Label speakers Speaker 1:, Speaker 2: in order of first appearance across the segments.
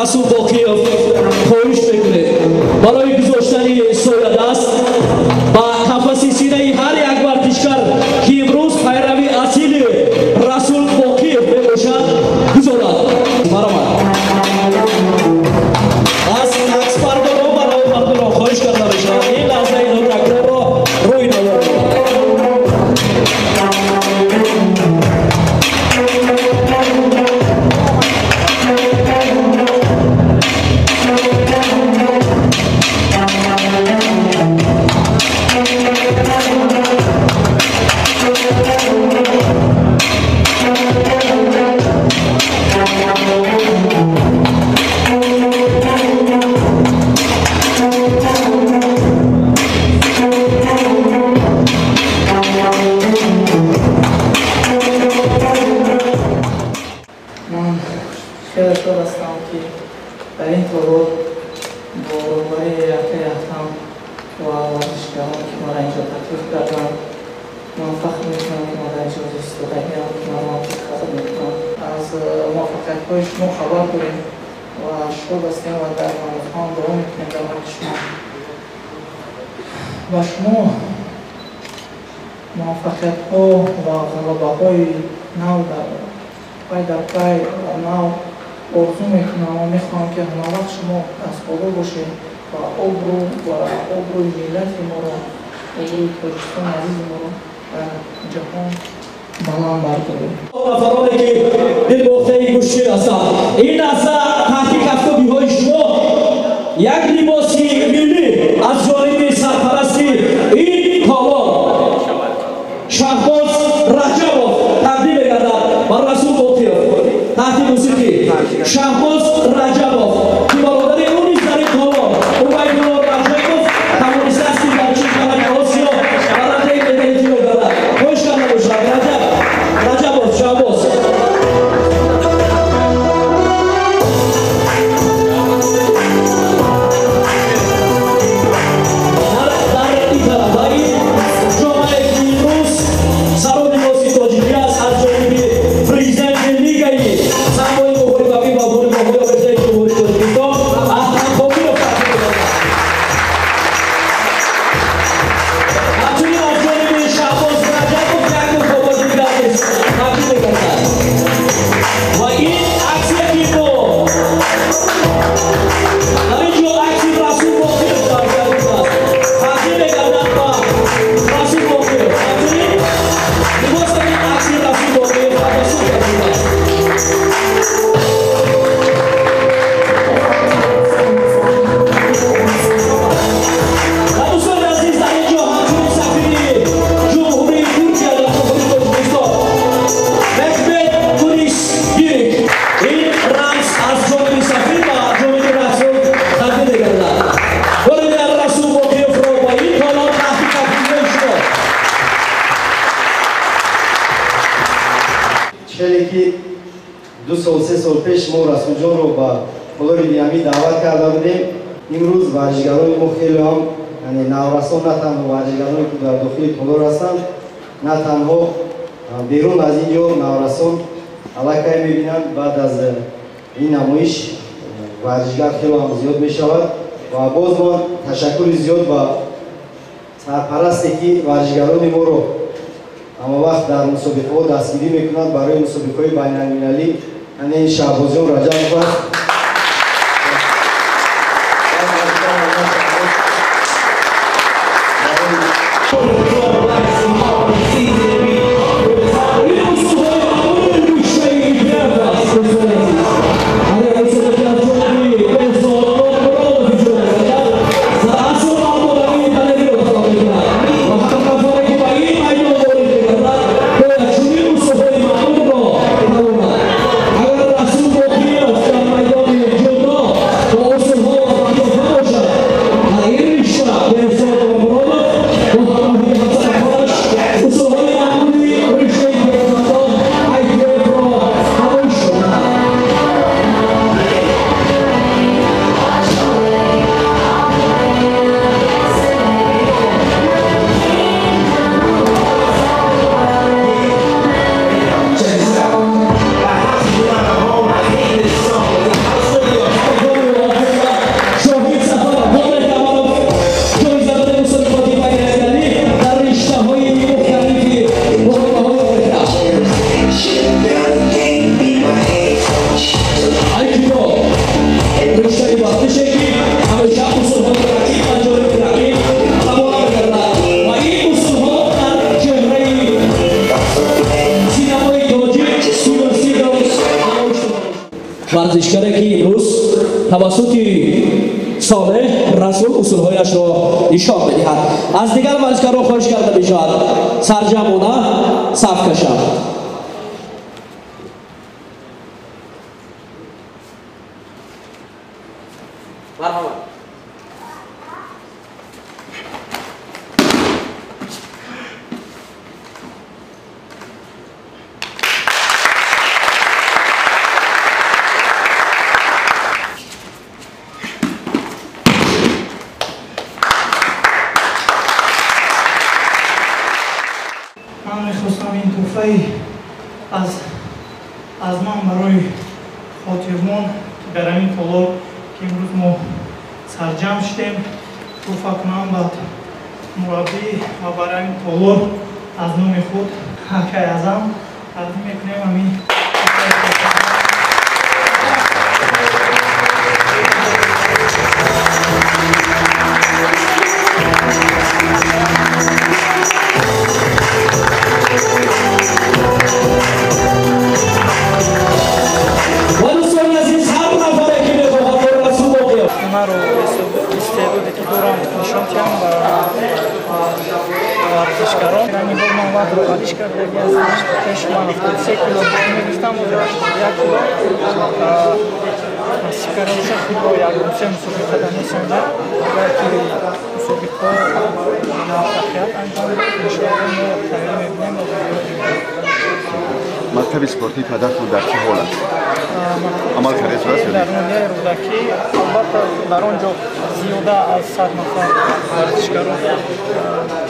Speaker 1: Расул Боқиев хоҳиш мекунед барои гузоштани соядаст ба қафаси синаи ҳар як варзишгар, ки имрӯз пайрави асили Расул Боқиев мебошад, гузорад. Марҳамат. Аз аксбардорон ва навбардорон хоҳиш карда мешавад ин лаҳзаи нотакрорро рӯй навор.
Speaker 2: Хеле шод ҳастам, ки дар ин толор бо роҳбарии акаи Аҳтам ва варзишгарон, ки маро инҷо таклиф карданд, ман фахр мекунам, ки ман дар инҷо истодагиам, ки маро қадр мекунам. Аз муваффақиятҳои шумо хабар дорем ва шод ҳастем ва дар мавзӯъҳо дуо мекунем дар ҳаққи шумо. Ба шумо муваффақиятҳо ва ғалабаҳои нав дар пай дар пай нав орзу мекунам ва мехоҳам, ки ҳамавақт шумо дастболо бошед ва обрӯ ва обрӯи миллати моро, обрӯи Тоҷикистони азизи моро дар ҷаҳон баланд бардоред.
Speaker 1: Нафароне, ки дилбохтаи гӯштин ҳастанд, ин лаҳза таҳти кафкобиҳои шумо як либоси миллӣ аз ҷониби сарпарасти ин толор Шаҳбоз Раҷабов тақдим мегардад ба Расул Боқиев таҳти мусиқӣ. Шаҳбоз Раҷабов, ки бародари ӯ низ дар ин толор Убайдулло Раҷабов тавонистааст, ки дар чемпионати Осиё барандаи медали тилло гардад. Хоҳиш карда бошад Раҷабов Шаҳбоз. Дар ин тараф ва ин ҷомае, ки имрӯз саро либоси тоҷикӣ аст, аз ҷониби президенти Лигаи самбои муҳорибавӣ ва муҳорибаҳои омехтаи Ҷумҳурии Тоҷикистон Аҳтам Комилов тақдим мегардад. Ҳамчунин аз ҷониби Шаҳбоз Раҷабов як мукофоти дигар низ тақдим мегардад. Ва ин аксия, ки мо дар ин ҷо акси Расул Боқиев дар гардидааст, тақдим мегардад ба Расул Боқиев. Ҳамчунин либосе, ки акси Расул Боқиев табассум гардидааст. Ва дӯстони азиз, дар ин ҷо ҳамчунин сафири Ҷумҳурии Туркия дар Ҷумҳурии Тоҷикистон Мехмет Куриш Гирик, ин рамз аз ҷониби сафир ва ҷониби Расул тақдим мегардад. Бори дигар Расул Боқиевро ба ин толор таҳти кафкобиҳои шумо.
Speaker 3: Хеле ки 2 сол 3 сол пеш мо Расулҷонро ба толори диамӣ даъват карда будем. Имрӯз варзишгарони мо хеле ҳам, яъне наврасон, на танҳо варзишгароне, ки дар дохили толор ҳастанд, на танҳо берун аз ин ҷо наврасон аллакай мебинанд. Баъд аз ин намоиш варзишгар хеле ҳам зиёд мешавад ва боз ман ташаккури зиёд ба сарпарасте, ки варзишгарони моро ҳама вақт дар мусобиқаҳо дастгирӣ мекунад барои мусобиқаҳои байналмилалӣ, яъне Шаҳбозҷон Раҷабов аст.
Speaker 1: тавассути Солеҳ Расул усулҳояшро нишон медиҳад. Аз дигар варзишгарон хоҳиш карда мешавад сарҷамъона саф кашанд. Марҳамат.
Speaker 2: Ман мехостам ин тӯҳфаи аз ман барои хотирмон дар ҳамин толор ки имрӯз мо сарҷамъ шудем тӯҳфа кунам ба мураббӣ ва барои ҳамин толор аз номи худ акай Аъзам тақдим мекунем ҳамин. Ҳунару истеъдоде ки дорам нишон диҳам ба варзишгарон. Ҳамин бор ман вазнро қалиш кардагӣ ҳастам. Пеш ман 73 кило мегирифтам, ҳозир 81 кило. Насиб карда бошад, худро ягон-се мусобиқа дар месонам. Агар ки мусобиқаҳо муваффақият анҷом иншоалло мо тайёрӣ мебинем ва
Speaker 4: мактаби спортии падартон дар чӣ ҳол аст? Амал кардааст ё
Speaker 2: дар ноҳияи Рӯдакӣ? Албатта, дар он ҷо зиёда аз 100 нафар варзишгарон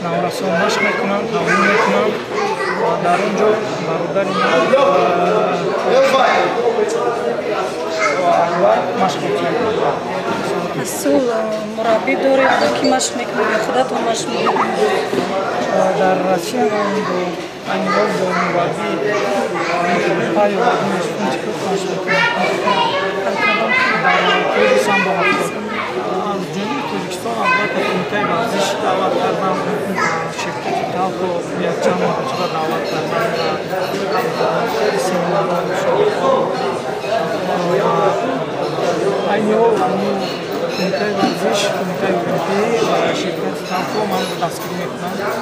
Speaker 2: наврасон машқ мекунанд, тамрин мекунанд ва дар он ҷо бародари ман Акбар машқ мекунад.
Speaker 5: Расул, мураббӣ доред, бо кӣ машқ мекунед ё худатон машқ мекунед?
Speaker 2: Дар Россия ман бо айни ҳол бо мураббӣ Павел Владимирович Фунтиков машқ мекунам. Дар клуби самбо 70. Аз ҷануби Тоҷикистон албатта кумитаи варзиш даъват кардам, ширкати Талко якчанд маротиба даъват кардам дар семинарҳо, мусобиқаҳо. Айни ҳол кумитаи варзиш, кумитаи олимпӣ ва ширкати Талко манро дастгирӣ мекунанд дар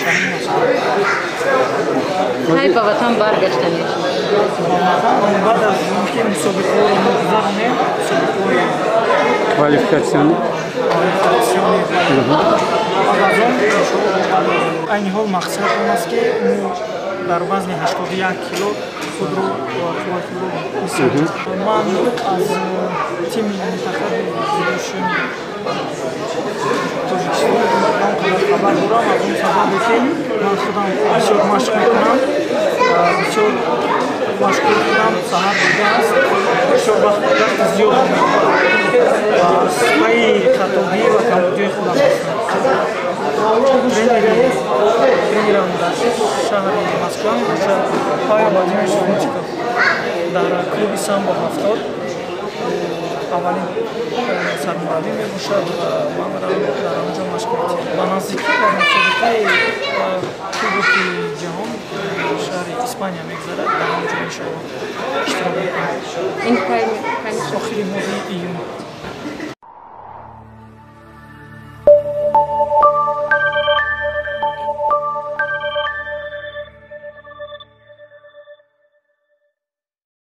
Speaker 2: шаҳри Москва.
Speaker 5: Кай ба ватан баргаштанед?
Speaker 2: Ба ватан баъд аз он ки мусобиқаҳоро мо гузаронем, мусобиқаҳои
Speaker 6: квалификатсионӣ,
Speaker 2: баъд аз он иншоалло бармегардем. Айни ҳол мақсад он аст ки мо дар вазни 81 кило худро қувваи худро бисозем. Ман аз тими мунтахаби дзюдошиёни Тоҷикистон он қадар хабар дорам, аз он сабабе ки ман худам бисёр машқ мекунам, бисёр машғул худам саҳар буда аст, бисёр вақти зиёд ва сипаи хатобӣ ва камбудиҳои худам ҳастам. Тренерам дар шаҳри Москва мебошад Павел Владимирович Фунтиков дар клуби самбо 70 аввалин сармураббӣ мебошад ва ман дар он ҷо машқ мекунам. Ба наздикӣ дар мусобиқаи Кубоки ҷаҳон шаҳри Испания мегузарад, дар он ҷо иншоалло иштирок мекунам.
Speaker 5: Ин кай?
Speaker 2: Охири моҳи июн.